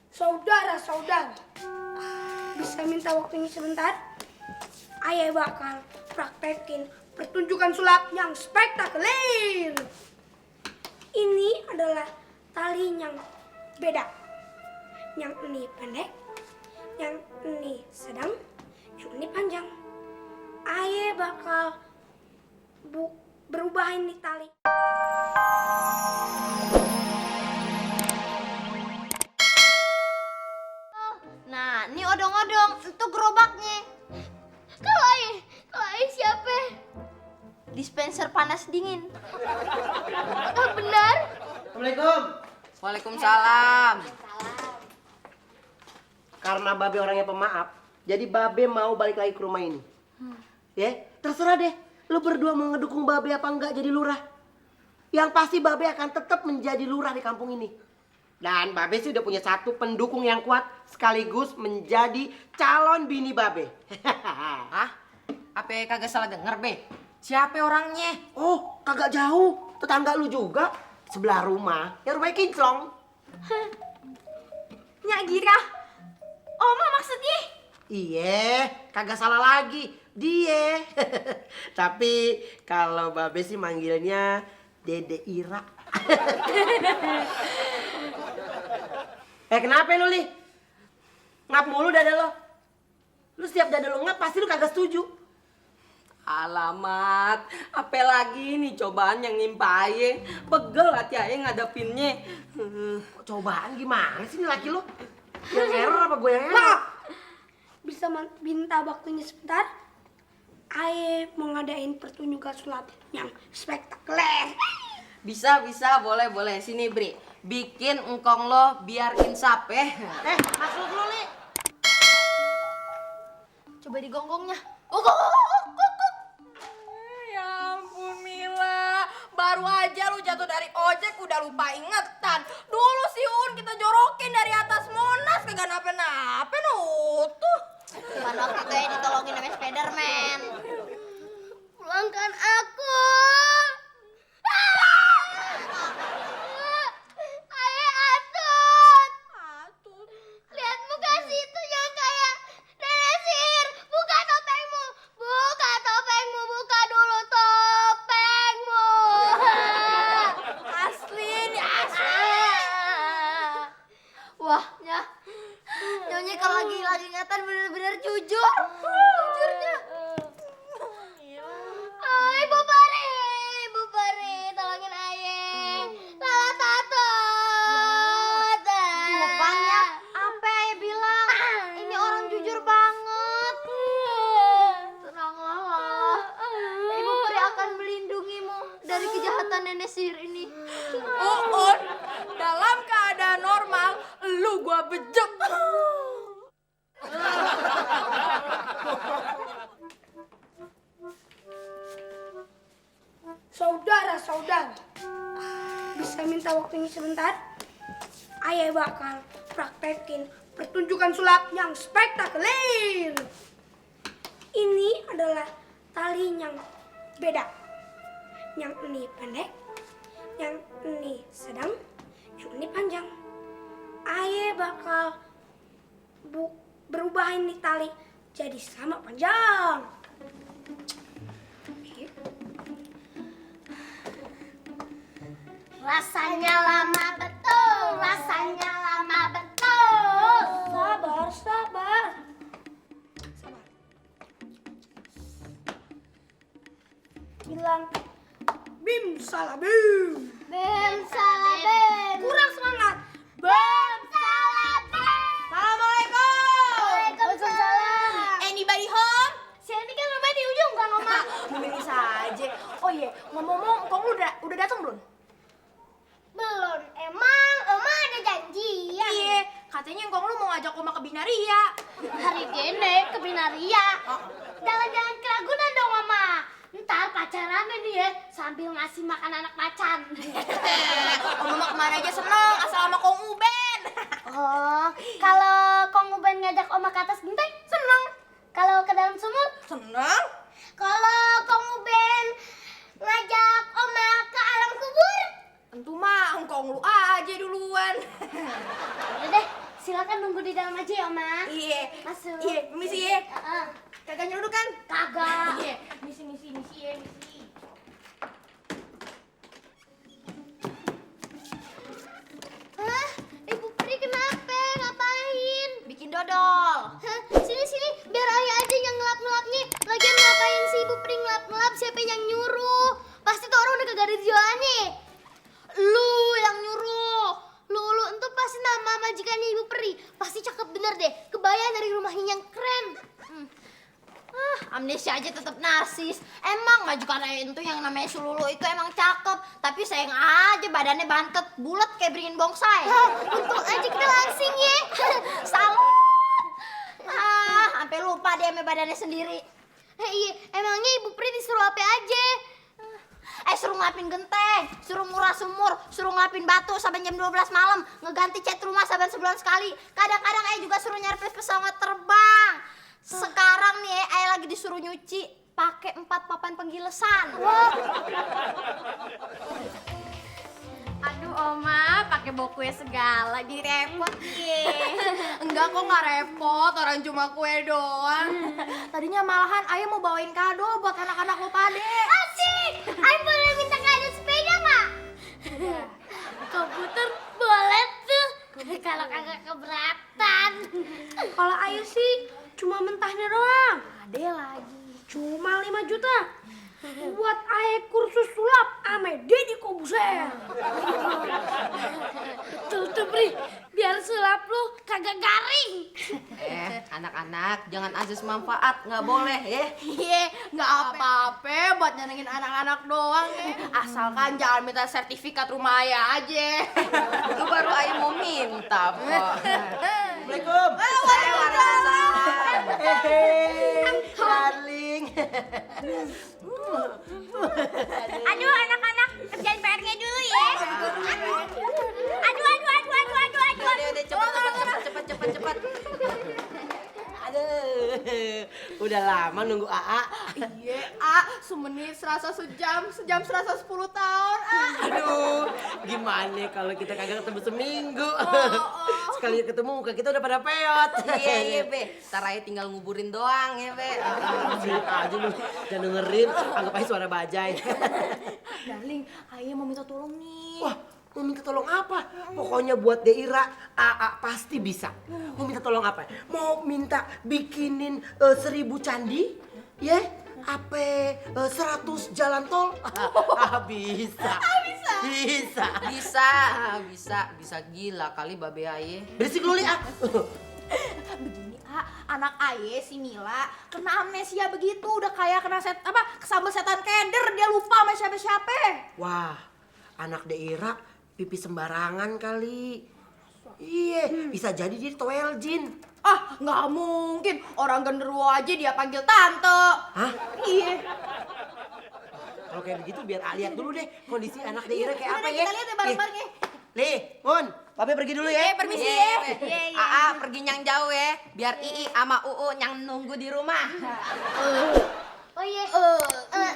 Saudara-saudara, bisa minta waktunya sebentar? Ayah bakal praktekin pertunjukan sulap yang spektakuler. Ini adalah tali yang beda. Yang ini pendek, yang ini sedang, yang ini panjang. Ayah bakal berubahin nih tali. Nah, ini odong-odong, itu gerobaknya. Kalau ayah siapa? Dispenser panas dingin. Oh, benar? Assalamualaikum. Waalaikumsalam. Karena Babe orangnya pemaaf, jadi Babe mau balik lagi ke rumah ini. Ya, terserah deh. Lu berdua mau ngedukung Babe apa enggak jadi lurah. Yang pasti Babe akan tetap menjadi lurah di kampung ini. Dan Babe sih udah punya satu pendukung yang kuat sekaligus menjadi calon bini Babe. Hah? Apa kagak salah denger, Be? Siapa orangnya? Oh, kagak jauh. Tetangga lu juga. Sebelah rumah. Yang rumahnya kinclong. Nyak Gira. Oma maksudnya? Iya, kagak salah lagi. Dia. Tapi kalau Babe sih manggilnya Dede Ira. Kenapa lu, Li? Ngap mulu dada lo. Lu setiap dada lo ngap pasti lu kagak setuju. Alamat, apa lagi nih cobaan yang nimpa Aye? Pegel hati Aye ngadepinnya. Cobaan gimana sih nih laki lu? Yang error apa gue yang error? Maaf, bisa minta waktunya sebentar? Ayah mau ngadain pertunjukan sulap yang spektakuler. Bisa, boleh. Sini, Bri. Bikin engkong lo biar insap, Maksud lu, Li? Coba digonggongnya. Ya ampun, Mila. Baru aja lu jatuh dari ojek udah lupa ingetan. Dulu si Un kita jorokin dari atas Monas kagak nape-nape utuh. Bukan waktu itu ya ditolongin sama Spiderman. Pulangkan aku. Ayah Atut. Lihat muka situ yang kayak nenek sihir. Buka topengmu. Buka topengmu. Buka dulu topengmu. Asli nih, asli. Wah, nyonya kalau lagi ingatan bener-bener jujur. Jujurnya. Ibu Pari, tolongin ayah. Lala Tatut. Bukannya apa ayah bilang? Ini orang jujur banget. Tenanglah, Lala. Ibu Pari akan melindungimu dari kejahatan nenek sihir ini. Un, dalam keadaan normal, lu gua bejek. Saudara-saudara, bisa minta waktunya sebentar? Ayah bakal praktekin pertunjukan sulap yang spektakuler. Ini adalah tali yang beda. Yang ini pendek, yang ini sedang, yang ini panjang. Ayah bakal berubahin nih tali jadi sama panjang. Rasanya lama betul, rasanya lama betul. Sabar. Bilang bim salah bim. Bem salah bem. Kurang semangat. Bem salah bem. Assalamualaikum. Waalaikumsalam. Anybody home? Si Andi kan rumahnya di ujung kan, Oma? Mending saja. Oh iya, ngomong-ngomong, kong lu udah datang belum? Belum. Emang Oma ada janjian? Iya, katanya engkong lu mau ngajak Oma ke Binaria. Hari gini ke Binaria. Jalan-jalan ke Ragunan dong, Oma. Ntar pacaran nih ya, sambil ngasih makan anak macan. Oma mau kemana aja seneng, asal sama Kong Uben. Oh, kalau Kong Uben ngajak Oma ke atas genteng, seneng. Kalau ke dalam sumur, Seneng? kalau Kong Uben ngajak Oma ke alam kubur, Tentu mah engkong lu aja duluan. udah deh, silakan nunggu di dalam aja ya, Oma. Iya. Masuk. Iya, misi ya. Heeh. Kagak nyeruduk kan? Kagak. Iya. Misi ya, misi. Hah? Ibu Pri kenapa? Ngapain? Bikin dodol. Hah? Sini, biar ayah aja yang ngelap-ngelapnya. Lagian ngapain sih Ibu Pri ngelap-ngelap? Siapa yang nyuruh? Pasti tuh orang udah kagak ada jualannya. Lu yang nyuruh. Lu itu pasti nama majikannya Ibu Pri. Pasti cakep bener deh. Kebayang dari rumahnya yang keren. Amnesia aja tetap narsis. Emang majikan itu yang namanya Sululu itu emang cakep, tapi sayang aja badannya bantet bulat kayak beringin bongsai. Untung aja kita langsing ya. Salut. Sampai lupa dia sama badannya sendiri. Iya, emangnya Ibu Pri disuruh apa aja? Suruh ngelapin genteng, suruh ngurah sumur, suruh ngelapin batu sampai jam 12 malam, ngeganti cat rumah saban sebulan sekali. Kadang-kadang juga suruh nyerpes pesawat terbang. Sekarang nih lagi disuruh nyuci pakai 4 papan penggilesan. Aduh Oma, pakai bawa kue segala, direpot ye. Enggak kok nggak repot, orang cuma kue doang. Tadinya malahan ayah mau bawain kado buat anak-anak lo pade. Asik! Ayah boleh minta kado sepeda nggak? Komputer boleh tuh. Kalau kagak keberatan. Kalau Ayu sih cuma mentahnya doang. Ade lagi. Cuma 5 juta. Buat Ayu kursus sulap ame Deddy Kobuser. Tuh Pri, biar sulap lu kagak garing. Anak-anak jangan azas manfaat, nggak boleh ya. Iya, nggak apa-apa buat nyenengin anak-anak doang ya. Asalkan jangan minta sertifikat rumah ayah aja. Itu baru Ayu mau minta kok. Assalamualaikum. Waalaikumsalam. Darling. Aduh anak-anak, kerjain PR-nya dulu ya. Aduh. Udah cepet. Aduh, udah lama nunggu AA. Iya, semenit serasa sejam serasa 10 tahun. Aduh, gimana kalau kita kagak ketemu seminggu? Sekali ketemu muka kita udah pada peot. Iya, Be. Ntar Ayu tinggal nguburin doang ya, Be. Sini aja lu, jangan dengerin, anggap aja suara bajai. Darling, ayah mau minta tolong nih. Wah, mau minta tolong apa? Pokoknya buat Deira, AA pasti bisa. Mau minta tolong apa? Mau minta bikinin 1000 candi? Ya? Apa 100 jalan tol? Bisa. Bisa gila kali babe Ayu. Berisik lu, Li. Begini, anak ayah si Mila kena amnesia begitu, udah kayak kena kesambel setan keder, dia lupa sama siapa-siapa. Wah, anak Deira pipi sembarangan kali. Iya, bisa jadi dia toel jin. Nggak mungkin, orang genderuwo aja dia panggil tante. Hah? Iya. Kalau kayak begitu biar lihat dulu deh kondisi anak Deira kayak apa Udah, ya. kita lihat ya bareng-bareng ya. Li, Mun, Pape pergi dulu ya. Permisi ya. Pergi yang jauh ya, biar Ii sama Uu yang nunggu di rumah. Oh iya,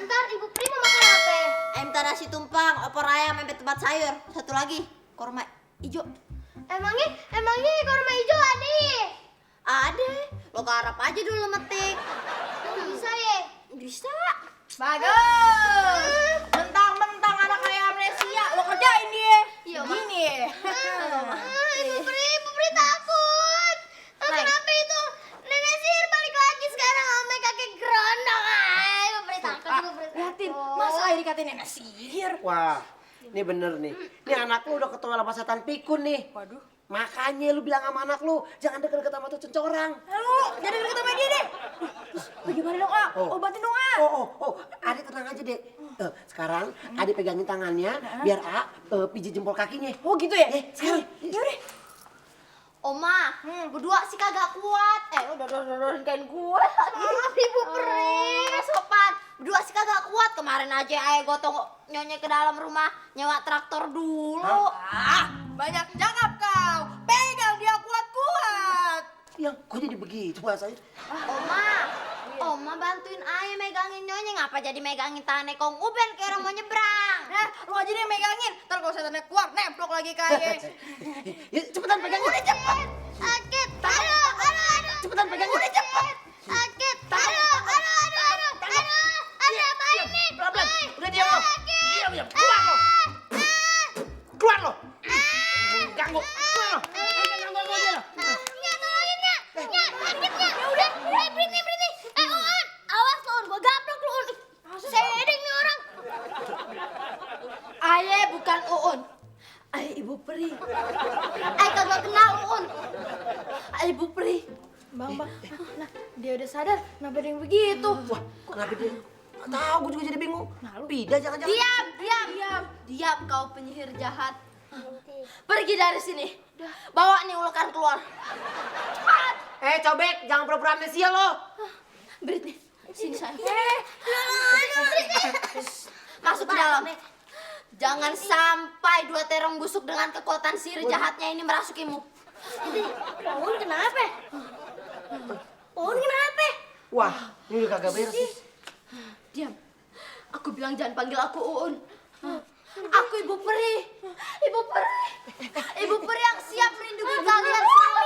ntar Ibu Pri mau makan apa? Minta nasi tumpang, opor ayam, sampai tempat sayur. Satu lagi, korma ijo. Emangnya korma hijau ada ya? Ada, lo garap aja dulu metik. Bisa ya? Bisa. Bagus. Mentang-mentang anak kayak amnesia, lo kerjain dia. Iya, Gini ya. Ibu Pri takut. Kenapa itu? Nenek sihir balik lagi sekarang sama kakek gerondong. Ibu Pri takut, Ibu Pri takut. Liatin, masa ayah dikatain nenek sihir? Wah, ini bener nih. Ini anak lu udah ketemu sama setan pikun nih. Waduh. Makanya lu bilang sama anak lu, jangan deket-deket sama tuh cencorang. Lu jadi deket sama dia deh. Terus bagaimana dong, obatin dong, Oh, Adik tenang aja deh. Sekarang Adik pegangin tangannya, biar A pijit jempol kakinya. Oh gitu ya? Sekarang. Yaudah. Oma, berdua sih kagak kuat. Udah kain gue. Ibu Pri. Sopan. Berdua sih kagak kuat. Kemarin aja Ayah gotong nyonya ke dalam rumah nyewa traktor dulu. Banyak cakap kau. Pegang dia kuat-kuat. Yang kok jadi begitu bahasanya? Oma bantuin Ayah megangin nyonya. Ngapa jadi megangin tangannya Kong Uben kayak orang mau nyebrang? Lu aja deh megangin. Ntar kalau setannya keluar, nemplok lagi kayak. Ya, cepetan pegangin. Udah cepet. sakit. Aduh. Cepetan pegangin. Udah cepet. Sakit. Aduh. Ada apa ini? Pelan-pelan. Boy, Udah diam lo. sakit. Diam. Keluar lo. Keluar lo. Ganggu. Keluar lo. Ganggu dia lo. Nya, tolongin Nya. Nya, sakitnya. Ya udah, berhenti. Uun, awas lo, gua gaplok lo. Sedeng nih orang. Aye bukan Uun. Aye Ibu Peri. Aye kagak kenal Uun. Aye Ibu Peri. Bang, nah dia udah sadar, kenapa dia yang begitu? Wah, kenapa dia? Nggak tahu, gue juga jadi bingung. Pida jangan-jangan. Diam kau penyihir jahat. Pergi dari sini. Bawa nih ulekan keluar. Cepat. Cobek, jangan pura-pura amnesia lo. Britney, sini sayang. Masuk ke dalam. Jangan sampai dua terong busuk dengan kekuatan sihir jahatnya ini merasukimu. Uun kenapa? Wah, ini udah kagak beres nih. Diam. Aku bilang jangan panggil aku Uun. Aku Ibu Peri. Ibu Peri yang siap melindungi kalian semua.